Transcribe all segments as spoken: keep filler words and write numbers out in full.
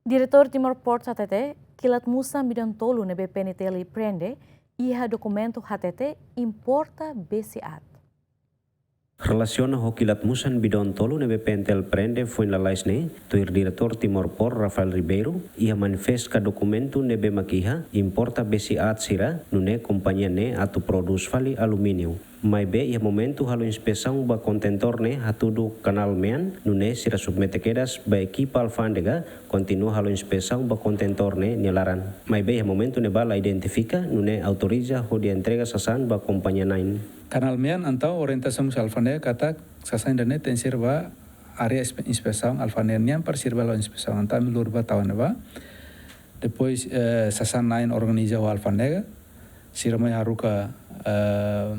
Diretór Timor Port hatete, kilat-musan bidon tolu ne'ebé P N T L prende iha dokumentu hatete importa besi aat. Relasiona ho kilat-musan bidon tolu ne'ebé P N T L prende foin lalais ne'e, tuir Diretór Timor Port Rafael Ribeiro, iha manifestu ka dokumentu ne'ebé mak iha importa besi aat sira, nune'e kompañia ne'e atu prodús fali alumíniu. Maibé iha momentu halo inspesaun ba kontentór ne'e hatudu kanál mean, nune'e sira submete kedas ba ekipa alfándega, kontinua halo inspesaun ba kontentór ne'e nia laran. Maibé iha momentu ne'ebá la identifika, nune'e autoriza hodi entrega sasán ba kompañia na'in. Kanál mean, entaun orientasaun husi alfándega katak sasán ida-ne'e tenke sira ba área inspe-, inspesaun alfándega nian para sira ba halo inspesaun, entaun ami lori ba tau iha ne'ebá. Depois, eh, sasán na'in organiza ho alfándega, sira mai haruka, eh,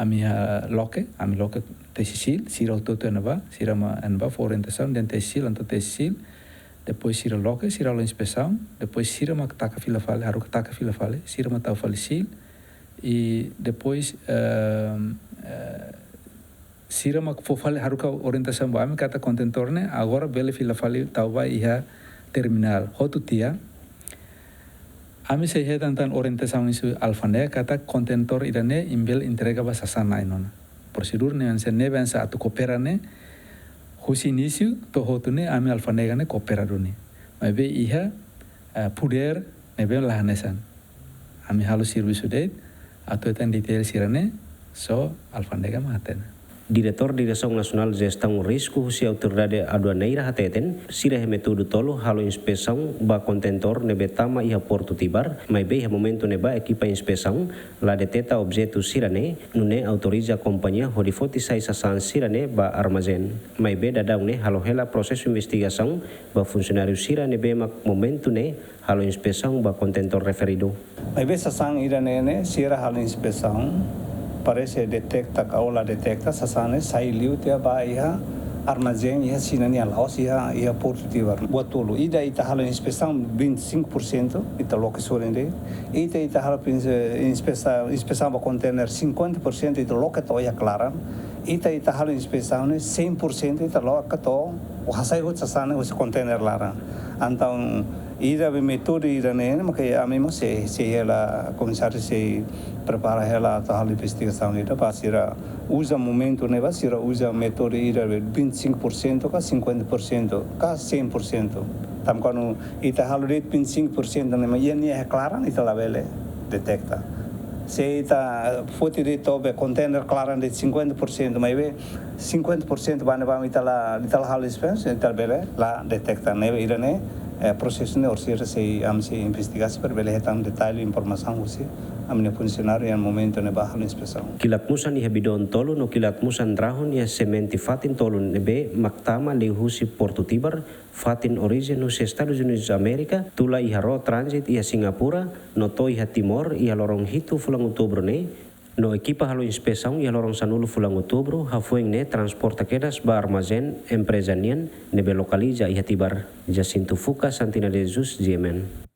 ami iha loke, ami loke tesi-seal, sira hotu-hotu iha ne'ebá, sira mai iha ne'ebá fó orientasaun dehan tesi-seal, entaun tesi-seal, depois sira loke, sira halo inspesaun, depois sira mak taka fila fali, haruka taka fila fali, sira mak tau fali seal, i depois, eh, eh, sira mak fó fali haruka orientasaun ba ami katak kontentór ne'e agora bele fila fali tau ba iha terminál. Hotu tiha, ami sei hetan tan orientasaun husi alfándega katak kontentór ida-ne'e imi bele entrega ba sasán na'in ona. Prosedura ne'e hanesan ne'e, hanesan atu koopera ne'e, husi inísiu to'o hotu ne'e ami alfándega ne'e koopera duni. Maibé iha, eh, podér ne'ebé la hanesan. Ami halo servisu de'it, atu hetan detail sira-ne'e, só alfándega mak hatene. Diretór Diresaun Nasionál Jestaun Risku husi Autoridade Aduaneira hateten, sira iha métodu tolu halo inspesaun ba kontentór ne'ebé tama iha Portu Tibar, maibé iha momentu ne'ebá ekipa inspesaun la deteta objetu sira-ne'e, nune'e autoriza kompañia hodi foti sai sasán sira-ne'e ba armazén. Maibé daudaun ne'e halo hela prosesu investigasaun ba funsionáriu sira ne'ebé mak momentu ne'e halo inspesaun ba kontentór referidu. Maibé sasán ida-ne'e ne'e, sira halo inspesaun, parese deteta ka la deteta, sasán ne'e sai liu tiha ba iha armazén iha Xina nian, la'ós iha, iha Portu Tibar. Buat tolu, ida ita halo inspesaun vinte e cinco por cento, ita loke sorin de'it. Ita, ita halo pins-, eh, inspesa-, inspesaun ba kontener cinquenta por cento, ita loke to'o iha klaran. Ita, ita halo inspesaun ne'e cem por cento, ita loke to'o, o hasai hotu sasán ne'e husi kontener laran. Entaun, ida be métodu ida-ne'e, mak ami mós sei, sei hela, komisáriu sei prepara hela atu halo investigasaun ida para sira uza momentu ne'ebá, sira uza métodu ida be vinte e cinco por cento ka cinquenta por cento ka cem por cento. Tanba kuandu ita halo de'it vinte e cinco por cento ne'e, mak iha nia iha klaran, ita labele deteta. Se ita foti de'it to'o be kontener klaran de'it cinquenta por cento, maibé cinquenta por cento ba ne'ebá ita la, ita la halo inspesaun, ita bele la deteta. Ne'ebé ida-ne'e, eh, prosesu ne'e orsida sei, ami sei investiga, sei para bele hetan detalle informasaun husi ami-nia funsionáriu iha momentu ne'ebá halo inspesaun. Kilat-musan iha bidon tolu no kilat-musan drahun iha semente fatin tolu ne'ebé mak tama liuhusi Portu Tibar, fatin orijen husi Estadus Unidus Amérika, tula iha ró tránzitu iha Singapura, no to'o iha Timor iha loron hitu fulan Outubru ne'e, no ekipa halo inspesaun iha loron sanulu fulan Outubru, hafoin ne'e transporta kedas ba armazén empreza nian ne'ebé lokaliza iha Tibar. Jacinto Fuca, Santina de Jesus, G M N.